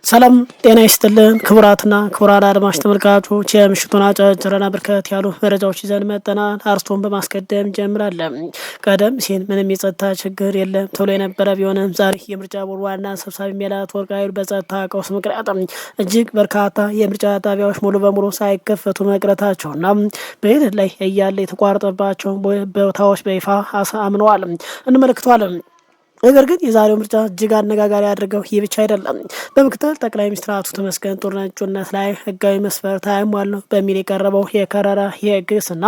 ሰላም ጤና ይስጥልን ክቡራትና ክቡራን አድማጭ ተመልካቾች፣ የምሽቱን አጫጭርና በርከት ያሉ መረጃዎች ይዘን መጥተናል። አርስቶን በማስቀደም ጀምራለን። ቀደም ሲል ምንም የጸጥታ ችግር የለም ተብሎ የነበረ ቢሆንም ዛሬ የምርጫ ቦርድ ዋና ሰብሳቢ ሜላትወርቅ ኃይሉ በጸጥታ ቀውስ ምክንያት እጅግ በርካታ የምርጫ ጣቢያዎች ሙሉ በሙሉ ሳይከፈቱ መቅረታቸውና በሂደት ላይ እያለ የተቋረጠባቸው ቦታዎች በይፋ አምነዋል። እንመለከተዋለን። ነገር ግን የዛሬው ምርጫ እጅግ አነጋጋሪ ያደረገው ይህ ብቻ አይደለም። በምክትል ጠቅላይ ሚኒስትር አቶ ተመስገን ጥሩነህ እጩነት ላይ ህጋዊ መስፈርት አያሟሉ በሚል የቀረበው የከረረ የህግ ክስና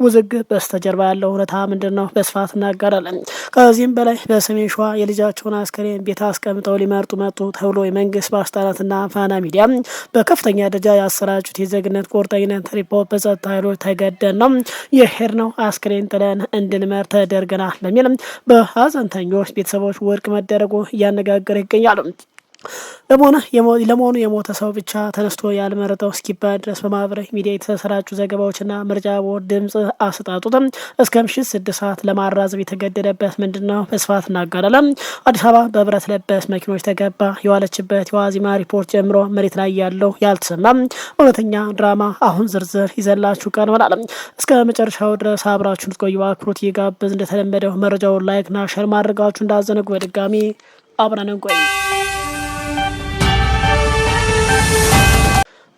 ውዝግብ በስተጀርባ ያለው እውነታ ምንድን ነው? በስፋት እናጋራለን። ከዚህም በላይ በሰሜን ሸዋ የልጃቸውን አስከሬን ቤት አስቀምጠው ሊመርጡ መጡ ተብሎ የመንግስት ባለስልጣናትና ፋና ሚዲያ በከፍተኛ ደረጃ ያሰራጩት የዜግነት ቁርጠኝነት ሪፖርት በጸጥታ ኃይሎች ተገደን ነው የሄድነው፣ አስከሬን ጥለን እንድንመር ተደርገናል በሚል በሀዘንተኞች ቤተሰቦች ውድቅ መደረጉ እያነጋገረ ይገኛል። ለመሆኑ የሞተ ሰው ብቻ ተነስቶ ያልመረጠው እስኪባል ድረስ በማህበራዊ ሚዲያ የተሰራጩ ዘገባዎችና ምርጫ ቦርድ ድምጽ አሰጣጡትም እስከ ምሽት 6 ሰዓት ለማራዘም የተገደደበት ምንድን ነው? በስፋት እናጋራለን። አዲስ አበባ በብረት ለበስ መኪኖች ተገባ የዋለችበት የዋዜማ ሪፖርት ጀምሮ መሬት ላይ ያለው ያልተሰማ እውነተኛ ድራማ አሁን ዝርዝር ይዘላችሁ ቀርበናል። እስከ መጨረሻው ድረስ አብራችሁን ልትቆዩ በአክብሮት እየጋበዝን፣ እንደተለመደው መረጃውን like ና share ማድረጋችሁ እንዳትዘነጉ። በድጋሚ አብረን እንቆይ።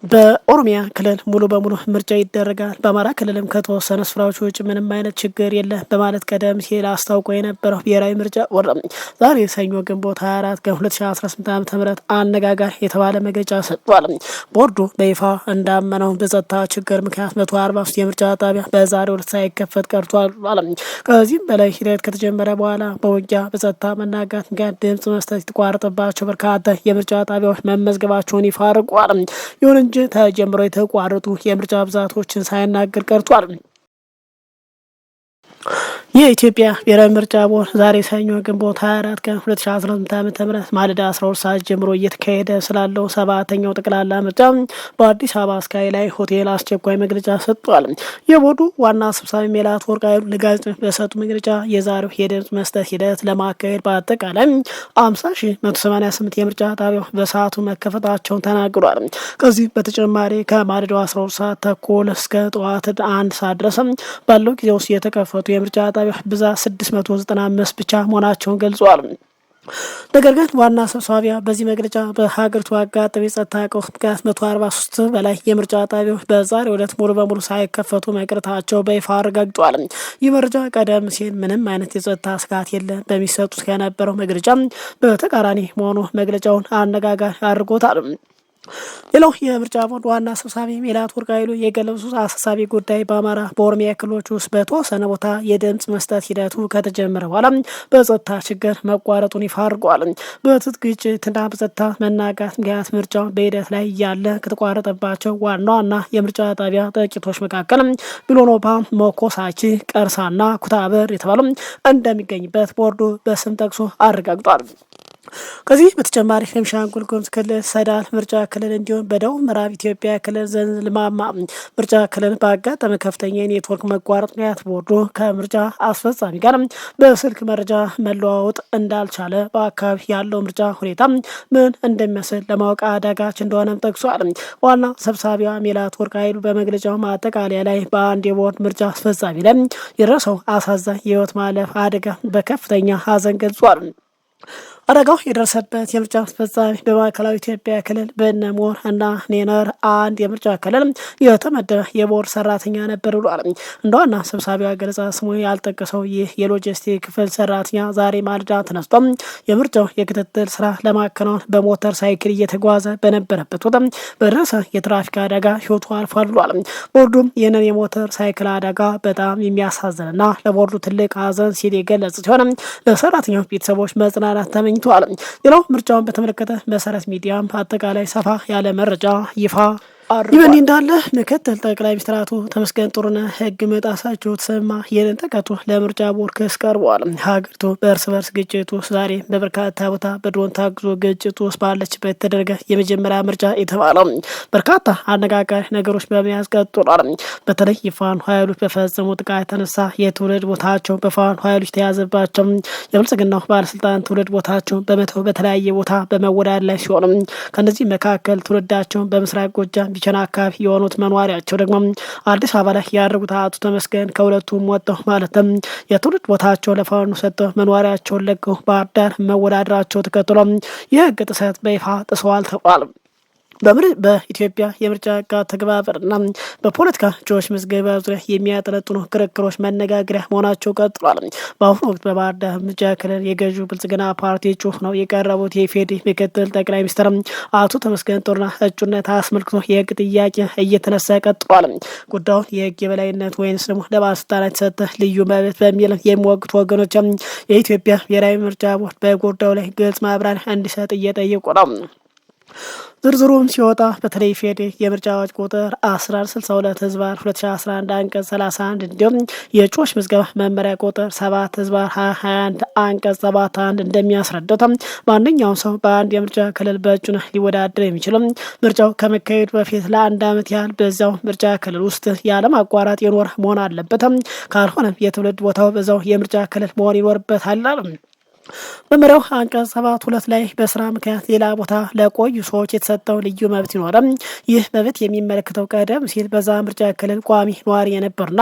በኦሮሚያ ክልል ሙሉ በሙሉ ምርጫ ይደረጋል፣ በአማራ ክልልም ከተወሰነ ስፍራዎች ውጭ ምንም አይነት ችግር የለም በማለት ቀደም ሲል አስታውቆ የነበረው ብሔራዊ ምርጫ ቦርድ ዛሬ ሰኞ ግንቦት 24 ቀን 2018 ዓ.ም አነጋጋሪ የተባለ መግለጫ ሰጥቷል። ቦርዱ በይፋ እንዳመነው በጸጥታ ችግር ምክንያት 143 የምርጫ ጣቢያ በዛሬው ዕለት ሳይከፈት ቀርቷል። ከዚህም በላይ ሂደት ከተጀመረ በኋላ በውጊያ በጸጥታ መናጋት ምክንያት ድምጽ መስጠት የተቋረጠባቸው በርካታ የምርጫ ጣቢያዎች መመዝገባቸውን ይፋ አድርጓል። ይሁን እንጂ ተጀምሮ የተቋረጡ የምርጫ ብዛቶችን ሳይናገር ቀርቷል። የኢትዮጵያ ብሔራዊ ምርጫ ቦርድ ዛሬ ሰኞ ግንቦት 24 ቀን 2018 ዓ.ም ማለዳ 12 ሰዓት ጀምሮ እየተካሄደ ስላለው ሰባተኛው ጠቅላላ ምርጫ በአዲስ አበባ ስካይላይት ሆቴል አስቸኳይ መግለጫ ሰጥቷል። የቦርዱ ዋና ሰብሳቢ ሜላትወርቅ ኃይሉ ለጋዜጠኞች በሰጡ መግለጫ የዛሬው የድምጽ መስጠት ሂደት ለማካሄድ በአጠቃላይ 50,188 የምርጫ ጣቢያዎች በሰዓቱ መከፈታቸውን ተናግሯል። ከዚህ በተጨማሪ ከማለዳው 12 ሰዓት ተኩል እስከ ጠዋት 1 ሰዓት ድረስ ባለው ጊዜ ውስጥ የተከፈቱ የምርጫ ጣቢያዎች ብዛት 695 ብቻ መሆናቸውን ገልጸዋል። ነገር ግን ዋና ሰብሳቢዋ በዚህ መግለጫ በሀገሪቱ አጋጠመ የጸጥታ ቀውስ ምክንያት 143 በላይ የምርጫ ጣቢያዎች በዛሬው ዕለት ሙሉ በሙሉ ሳይከፈቱ መቅረታቸው በይፋ አረጋግጧል። ይህ መረጃ ቀደም ሲል ምንም አይነት የጸጥታ ስጋት የለም በሚሰጡት ከነበረው መግለጫ በተቃራኒ መሆኑ መግለጫውን አነጋጋሪ አድርጎታል። ሌላው የምርጫ ቦርድ ዋና ሰብሳቢ ሜላትወርቅ ኃይሉ የገለጹት አሳሳቢ ጉዳይ በአማራ፣ በኦሮሚያ ክልሎች ውስጥ በተወሰነ ቦታ የድምጽ መስጠት ሂደቱ ከተጀመረ በኋላ በጸጥታ ችግር መቋረጡን ይፋ አድርገዋል። በትጥቅ ግጭትና በጸጥታ መናጋት ምክንያት ምርጫው በሂደት ላይ እያለ ከተቋረጠባቸው ዋና ዋና የምርጫ ጣቢያ ጥቂቶች መካከል ቢሎኖባ፣ ሞኮሳቺ፣ ቀርሳና ኩታበር የተባሉ እንደሚገኝበት ቦርዱ በስም ጠቅሶ አረጋግጧል። ከዚህ በተጨማሪ ቤኒሻንጉል ጉሙዝ ክልል ሰዳል ምርጫ ክልል እንዲሁም በደቡብ ምዕራብ ኢትዮጵያ ክልል ዘንዝልማማ ምርጫ ክልል ባጋጠመ ከፍተኛ የኔትወርክ መቋረጥ ምክንያት ቦርዱ ከምርጫ አስፈጻሚ ጋር በስልክ መረጃ መለዋወጥ እንዳልቻለ፣ በአካባቢ ያለው ምርጫ ሁኔታ ምን እንደሚመስል ለማወቅ አዳጋች እንደሆነም ጠቅሷል። ዋና ሰብሳቢዋ ሜላትወርቅ ኃይሉ በመግለጫው ማጠቃለያ ላይ በአንድ የቦርድ ምርጫ አስፈጻሚ ላይ የደረሰው አሳዛኝ የህይወት ማለፍ አደጋ በከፍተኛ ሀዘን ገልጿል። አደጋው የደረሰበት የምርጫ አስፈጻሚ በማዕከላዊ ኢትዮጵያ ክልል በነሞር እና ኔነር አንድ የምርጫ ክልል የተመደበ የቦርድ ሰራተኛ ነበር ብሏል። እንደ ዋና ሰብሳቢዋ ገለጻ ስሙ ያልጠቀሰው ይህ የሎጂስቲክ ክፍል ሰራተኛ ዛሬ ማለዳ ተነስቶ የምርጫው የክትትል ስራ ለማከናወን በሞተር ሳይክል እየተጓዘ በነበረበት ወቅት በደረሰ የትራፊክ አደጋ ህይወቱ አልፏል ብሏል። ቦርዱም ይህንን የሞተር ሳይክል አደጋ በጣም የሚያሳዝንና ለቦርዱ ትልቅ ሀዘን ሲል የገለጽ ሲሆን ለሰራተኛው ቤተሰቦች መጽናናት ተመኝተዋል። ሌላው ምርጫውን በተመለከተ መሰረት ሚዲያም አጠቃላይ ሰፋ ያለ መረጃ ይፋ ይህ በእንዲህ እንዳለ ምክትል ጠቅላይ ሚኒስትር አቶ ተመስገን ጥሩነህ ሕግ መጣሳቸው ተሰማ። ይህንን ተከትሎ ለምርጫ ቦርድ ክስ ቀርበዋል። ሀገሪቱ በእርስ በርስ ግጭት ውስጥ ዛሬ በበርካታ ቦታ በድሮን ታግዞ ግጭት ውስጥ ባለችበት የተደረገ የመጀመሪያ ምርጫ የተባለው በርካታ አነጋጋሪ ነገሮች በመያዝ ቀጥሏል። በተለይ የፋኖ ኃይሎች በፈጸሙ ጥቃት የተነሳ የትውልድ ቦታቸው በፋኖ ኃይሎች ተያዘባቸው የብልጽግናው ባለስልጣን ትውልድ ቦታቸው በመተው በተለያየ ቦታ በመወዳደር ላይ ሲሆንም ከእነዚህ መካከል ትውልዳቸውን በምስራቅ ጎጃም ቢቸና አካባቢ የሆኑት መኗሪያቸው ደግሞ አዲስ አበባ ላይ ያደረጉት አቶ ተመስገን ከሁለቱም ወጥተው ማለትም የትውልድ ቦታቸው ለፋኖ ሰጥተው መኗሪያቸውን ለቀው ባህር ዳር መወዳደራቸው ተከትሎ የህግ ጥሰት በይፋ ጥሰዋል ተብሏል። በኢትዮጵያ የምርጫ ሕግ አተገባበርና በፖለቲካ እጩዎች ምዝገባ ዙሪያ የሚያጠነጥኑ ክርክሮች መነጋገሪያ መሆናቸው ቀጥሏል። በአሁኑ ወቅት በባህር ዳር ምርጫ ክልል የገዢው ብልጽግና ፓርቲ እጩ ነው የቀረቡት የኢፌዴሪ ምክትል ጠቅላይ ሚኒስትር አቶ ተመስገን ጥሩነህ እጩነት አስመልክቶ የህግ ጥያቄ እየተነሳ ቀጥሏል። ጉዳዩን የህግ የበላይነት ወይንስ ደግሞ ለባለስልጣናት የተሰጠ ልዩ መብት በሚል የሚወግቱ ወገኖች የኢትዮጵያ ብሔራዊ ምርጫ ቦርድ በጉዳዩ ላይ ግልጽ ማብራሪያ እንዲሰጥ እየጠየቁ ነው። ዝርዝሩም ሲወጣ በተለይ ፌዴ የምርጫ አዋጅ ቁጥር 1462 ህዝባር 2011 አንቀጽ 31 እንዲሁም የእጩዎች ምዝገባ መመሪያ ቁጥር 7 ህዝባር 2021 አንቀጽ 71 እንደሚያስረዱት ማንኛውም ሰው በአንድ የምርጫ ክልል በእጩነት ሊወዳደር የሚችልም ምርጫው ከመካሄዱ በፊት ለአንድ ዓመት ያህል በዚያው ምርጫ ክልል ውስጥ ያለማቋረጥ የኖረ መሆን አለበትም። ካልሆነም የትውልድ ቦታው በዛው የምርጫ ክልል መሆን ይኖርበታል። መመሪያው አንቀጽ 7(2) ላይ በስራ ምክንያት ሌላ ቦታ ለቆዩ ሰዎች የተሰጠው ልዩ መብት ይኖረም። ይህ መብት የሚመለከተው ቀደም ሲል በዛ ምርጫ ክልል ቋሚ ነዋሪ የነበሩና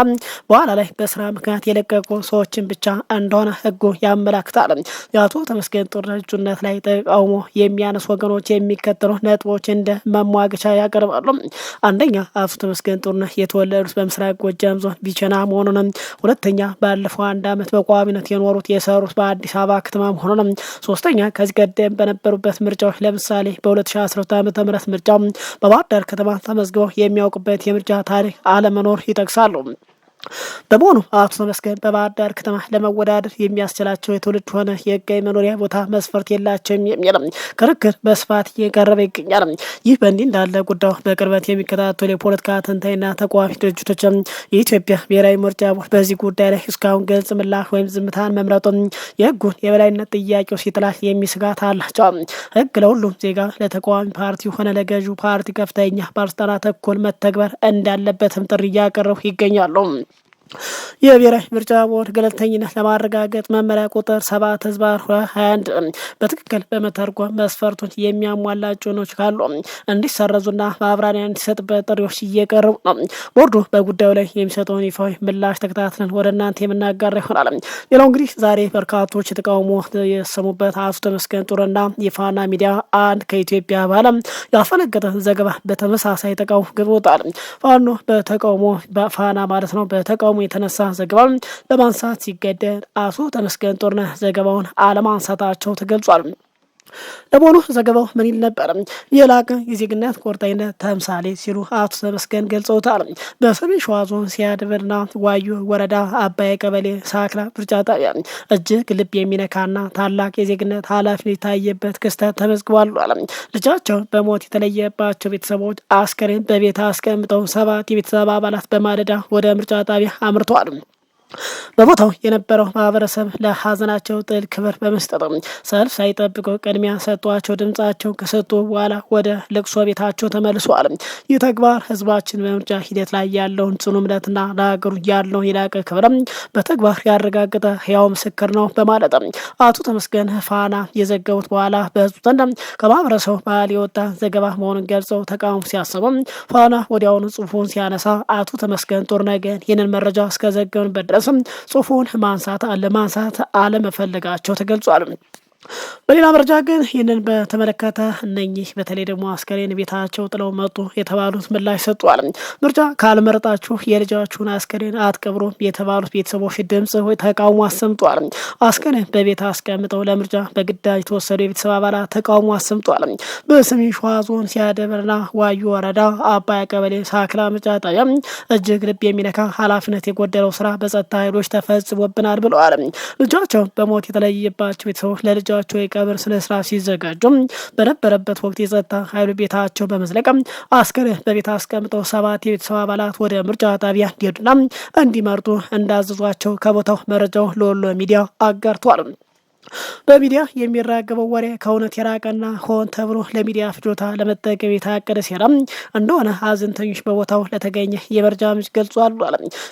በኋላ ላይ በስራ ምክንያት የለቀቁ ሰዎችን ብቻ እንደሆነ ሕጉ ያመላክታል። የአቶ ተመስገን ጥሩነህ እጩነት ላይ ተቃውሞ የሚያነሱ ወገኖች የሚከተሉ ነጥቦች እንደ መሟገቻ ያቀርባሉ። አንደኛ፣ አቶ ተመስገን ጥሩነህ የተወለዱት በምስራቅ ጎጃም ዞን ቢቸና መሆኑንም፣ ሁለተኛ፣ ባለፈው አንድ ዓመት በቋሚነት የኖሩት የሰሩት በአዲስ አበባ ከተማ መሆኑንም፣ ሶስተኛ፣ ከዚህ ቀደም በነበሩበት ምርጫዎች ለምሳሌ በ2012 ዓ ም ምርጫ በባህር ዳር ከተማ ተመዝግበው የሚያውቁበት የምርጫ ታሪክ አለመኖር ይጠቅሳሉ። በመሆኑ አቶ ተመስገን በባህር ዳር ከተማ ለመወዳደር የሚያስችላቸው የትውልድ ሆነ የህጋዊ መኖሪያ ቦታ መስፈርት የላቸውም የሚል ክርክር በስፋት እየቀረበ ይገኛል። ይህ በእንዲህ እንዳለ ጉዳዩ በቅርበት የሚከታተሉ የፖለቲካ ተንታኝና ተቃዋሚ ድርጅቶች የኢትዮጵያ ብሔራዊ ምርጫ ቦርድ በዚህ ጉዳይ ላይ እስካሁን ግልጽ ምላሽ ወይም ዝምታን መምረጡ የህጉን የበላይነት ጥያቄው ሲጥላል የሚል ስጋት አላቸው። ህግ ለሁሉም ዜጋ ለተቃዋሚ ፓርቲ ሆነ ለገዢው ፓርቲ ከፍተኛ ባለስልጣናት እኩል መተግበር እንዳለበትም ጥሪ እያቀረቡ ይገኛሉ። የብሔራዊ ምርጫ ቦርድ ገለልተኝነት ለማረጋገጥ መመሪያ ቁጥር 7 ህዝባር 21 በትክክል በመተርጎም መስፈርቱን የሚያሟላ እጩዎች ካሉ እንዲሰረዙና ማብራሪያ እንዲሰጥበት ጥሪዎች እየቀረቡ ነው። ቦርዱ በጉዳዩ ላይ የሚሰጠውን ይፋዊ ምላሽ ተከታትለን ወደ እናንተ የምናጋራ ይሆናል። ሌላው እንግዲህ ዛሬ በርካቶች የተቃውሞ የሰሙበት አቶ ተመስገን ጥሩነህ የፋና ሚዲያ አንድ ከኢትዮጵያ ባለም ያፈነገጠ ዘገባ በተመሳሳይ ተቃውሞ ገጥሞታል። ፋኖ በተቃውሞ በፋና ማለት ነው በተቃውሞ የተነሳ ዘገባ ለማንሳት ሲገደድ አቶ ተመስገን ጥሩነህ ዘገባውን አለማንሳታቸው ተገልጿል። ለመሆኑ ዘገባው ምን ይል ነበር? የላቀ የዜግነት ቁርጠኝነት ተምሳሌ ሲሉ አቶ ተመስገን ገልጸውታል። በሰሜን ሸዋ ዞን ሲያድብርና ዋዩ ወረዳ አባይ ቀበሌ ሳክላ ምርጫ ጣቢያ እጅግ ልብ የሚነካና ታላቅ የዜግነት ኃላፊነት የታየበት ክስተት ተመዝግቧል። ልጃቸው በሞት የተለየባቸው ቤተሰቦች አስከሬን በቤት አስቀምጠው 7 የቤተሰብ አባላት በማለዳ ወደ ምርጫ ጣቢያ አምርተዋል። በቦታው የነበረው ማህበረሰብ ለሀዘናቸው ጥልቅ ክብር በመስጠት ሰልፍ ሳይጠብቁ ቅድሚያ ሰጧቸው። ድምጻቸው ከሰጡ በኋላ ወደ ልቅሶ ቤታቸው ተመልሰዋል። ይህ ተግባር ህዝባችን በምርጫ ሂደት ላይ ያለውን ጽኑ እምነትና ለሀገሩ ያለውን የላቀ ክብር በተግባር ያረጋገጠ ህያው ምስክር ነው በማለት አቶ ተመስገን ፋና የዘገቡት በኋላ በህዝቡ ዘንድ ከማህበረሰቡ ባህል የወጣ ዘገባ መሆኑን ገልጸው ተቃውሞ ሲያሰሙ ፋና ወዲያውኑ ጽሁፉን ሲያነሳ አቶ ተመስገን ጥሩነህ ግን ይህንን መረጃ እስከዘገብንበት ድረስ ጽሁፉን ማንሳት አለማንሳት አለመፈለጋቸው ተገልጿል። በሌላ መረጃ ግን ይህንን በተመለከተ እነኚህ በተለይ ደግሞ አስከሬን ቤታቸው ጥለው መጡ የተባሉት ምላሽ ሰጥቷል። ምርጫ ካልመረጣችሁ የልጃችሁን አስከሬን አትቀብሩም የተባሉት ቤተሰቦች ድምጽ ተቃውሞ አሰምጧል። አስከሬን በቤት አስቀምጠው ለምርጫ በግዳጅ የተወሰዱ የቤተሰብ አባላት ተቃውሞ አሰምጧል። በሰሜን ሸዋ ዞን ሲያደብርና ዋዩ ወረዳ አባያ ቀበሌ ሳክላ ምርጫ ጣቢያ እጅግ ልብ የሚነካ ኃላፊነት የጎደለው ስራ በጸጥታ ኃይሎች ተፈጽሞብናል ብለዋል። ልጃቸው በሞት የተለየባቸው ቤተሰቦች ለልጃ ለልጃቸው የቀብር ስነስርዓት ሲዘጋጁ በነበረበት ወቅት የጸጥታ ኃይሉ ቤታቸው በመዝለቅ አስከሬን በቤት አስቀምጠው 7 የቤተሰብ አባላት ወደ ምርጫ ጣቢያ እንዲሄዱና እንዲመርጡ እንዳዘዟቸው ከቦታው መረጃው ለወሎ ሚዲያ አጋርቷል። በሚዲያ የሚራገበው ወሬ ከእውነት የራቀና ሆን ተብሎ ለሚዲያ ፍጆታ ለመጠቀም የታቀደ ሴራ እንደሆነ ሀዘንተኞች በቦታው ለተገኘ የመረጃ ምንጭ ገልጿል።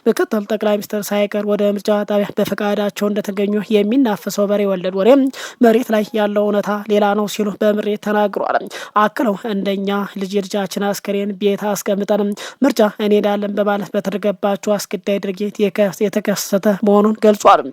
ምክትል ጠቅላይ ሚኒስትር ሳይቀር ወደ ምርጫ ጣቢያ በፈቃዳቸው እንደተገኙ የሚናፈሰው በሬ ወለድ ወሬ መሬት ላይ ያለው እውነታ ሌላ ነው ሲሉ በምሬት ተናግሯል። አክለው እንደኛ ልጅ የልጃችን አስከሬን ቤት አስቀምጠን ምርጫ እንሄዳለን በማለት በተደረገባቸው አስገዳይ ድርጊት የተከሰተ መሆኑን ገልጿል።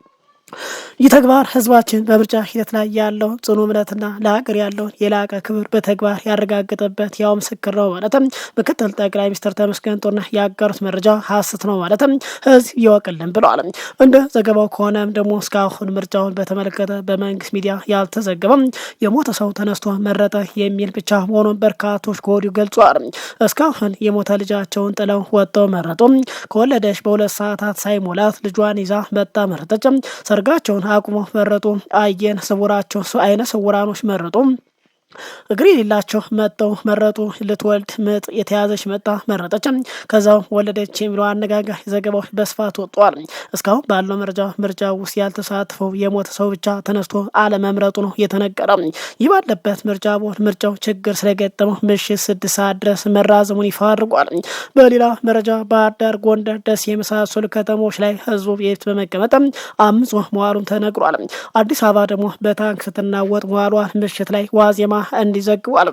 ይህ ተግባር ህዝባችን በምርጫ ሂደት ላይ ያለውን ጽኑ እምነትና ለሀገር ያለውን የላቀ ክብር በተግባር ያረጋገጠበት ያው ምስክር ነው ማለትም ምክትል ጠቅላይ ሚኒስትር ተመስገን ጥሩነህ ያጋሩት መረጃ ሀሰት ነው ማለትም ህዝብ ይወቅልን ብለዋል። እንደ ዘገባው ከሆነም ደግሞ እስካሁን ምርጫውን በተመለከተ በመንግስት ሚዲያ ያልተዘገበም የሞተ ሰው ተነስቶ መረጠ የሚል ብቻ መሆኑን በርካቶች ከወዲሁ ገልጿል። እስካሁን የሞተ ልጃቸውን ጥለው ወጥተው መረጡ። ከወለደች በ2 ሰዓታት ሳይሞላት ልጇን ይዛ መጣ መረጠች። ሰርጋቸውን አቁመው መረጡ። አየን ስውራቸው አይነ ስውራኖች መረጡ። እግር የሌላቸው መጠው መረጡ። ልትወልድ ምጥ የተያዘች መጣ መረጠች፣ ከዛው ወለደች የሚለው አነጋጋሪ ዘገባዎች በስፋት ወጥተዋል። እስካሁን ባለው መረጃ ምርጫ ውስጥ ያልተሳተፈው የሞተ ሰው ብቻ ተነስቶ አለመምረጡ ነው የተነገረው። ይህ ባለበት ምርጫ ቦርድ ምርጫው ችግር ስለገጠመው ምሽት 6 ሰዓት ድረስ መራዘሙን ይፋ አድርጓል። በሌላ መረጃ ባህር ዳር፣ ጎንደር፣ ደሴ የመሳሰሉ ከተሞች ላይ ህዝቡ ቤት በመቀመጥ አምጾ መዋሉን ተነግሯል። አዲስ አበባ ደግሞ በታንክ ስትናወጥ መዋሏ ምሽት ላይ ዋዜማ እንዲዘግቧል።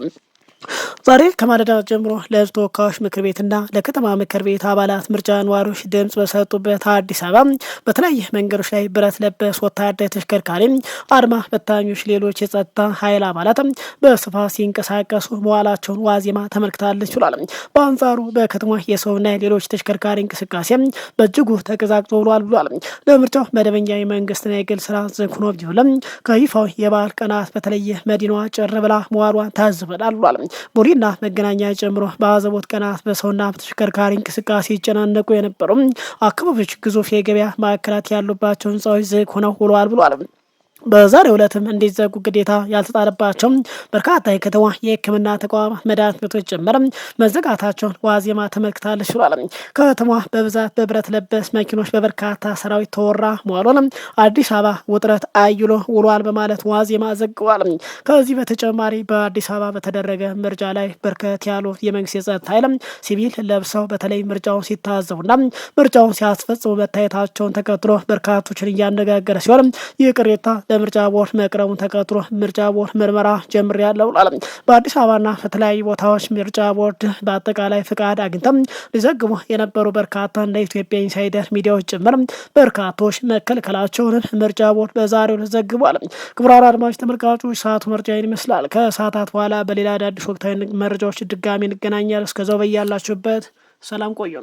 ዛሬ ከማለዳ ጀምሮ ለህዝብ ተወካዮች ምክር ቤትና ለከተማ ምክር ቤት አባላት ምርጫ ነዋሪዎች ድምጽ በሰጡበት አዲስ አበባ በተለያየ መንገዶች ላይ ብረት ለበስ ወታደር ተሽከርካሪ፣ አድማ በታኞች፣ ሌሎች የጸጥታ ኃይል አባላት በስፋት ሲንቀሳቀሱ መዋላቸውን ዋዜማ ተመልክታለች ብሏል። በአንጻሩ በከተማ የሰውና ሌሎች ተሽከርካሪ እንቅስቃሴ በእጅጉ ተቀዛቅዞ ውሏል ብሏል። ለምርጫው መደበኛ የመንግስትና የግል ስራ ዝግ ሆኖ ቢውልም ከይፋው የበዓል ቀናት በተለየ መዲናዋ ጭር ብላ መዋሏን ታዝበናል ብሏል። ቦሌና መገናኛ ጨምሮ በአዘቦት ቀናት በሰውና በተሽከርካሪ እንቅስቃሴ ይጨናነቁ የነበሩ አካባቢዎች ግዙፍ የገበያ ማዕከላት ያሉባቸው ህንፃዎች ዝግ ሆነው ውለዋል ብሏል። በዛሬው ዕለትም እንዲዘጉ ግዴታ ያልተጣለባቸው በርካታ የከተማ የሕክምና ተቋማት፣ መድኃኒት ቤቶች ጭምር መዘጋታቸውን ዋዜማ ተመልክታለች ብሏል። ከተማዋ በብዛት በብረት ለበስ መኪኖች በበርካታ ሰራዊት ተወራ መዋሏን አዲስ አበባ ውጥረት አይሎ ውሏል በማለት ዋዜማ ዘግቧል። ከዚህ በተጨማሪ በአዲስ አበባ በተደረገ ምርጫ ላይ በርከት ያሉ የመንግስት የጸጥታ ኃይል ሲቪል ለብሰው በተለይ ምርጫውን ሲታዘቡና ምርጫውን ሲያስፈጽሙ መታየታቸውን ተከትሎ በርካቶችን እያነጋገረ ሲሆን ይህ ቅሬታ ለምርጫ ቦርድ መቅረቡን ተከትሎ ምርጫ ቦርድ ምርመራ ጀምሬያለሁ ብሏል። በአዲስ አበባና በተለያዩ ቦታዎች ምርጫ ቦርድ በአጠቃላይ ፍቃድ አግኝተው ሊዘግቡ የነበሩ በርካታ እንደ ኢትዮጵያ ኢንሳይደር ሚዲያዎች ጭምር በርካቶች መከልከላቸውን ምርጫ ቦርድ በዛሬው ዕለት ዘግቧል። ክቡራን አድማጭ ተመልካቾች ሰዓቱ መረጃ ይህን ይመስላል። ከሰዓታት በኋላ በሌላ አዳዲስ ወቅታዊ መረጃዎች ድጋሚ እንገናኛለን። እስከዛው በያላችሁበት ሰላም ቆዩ።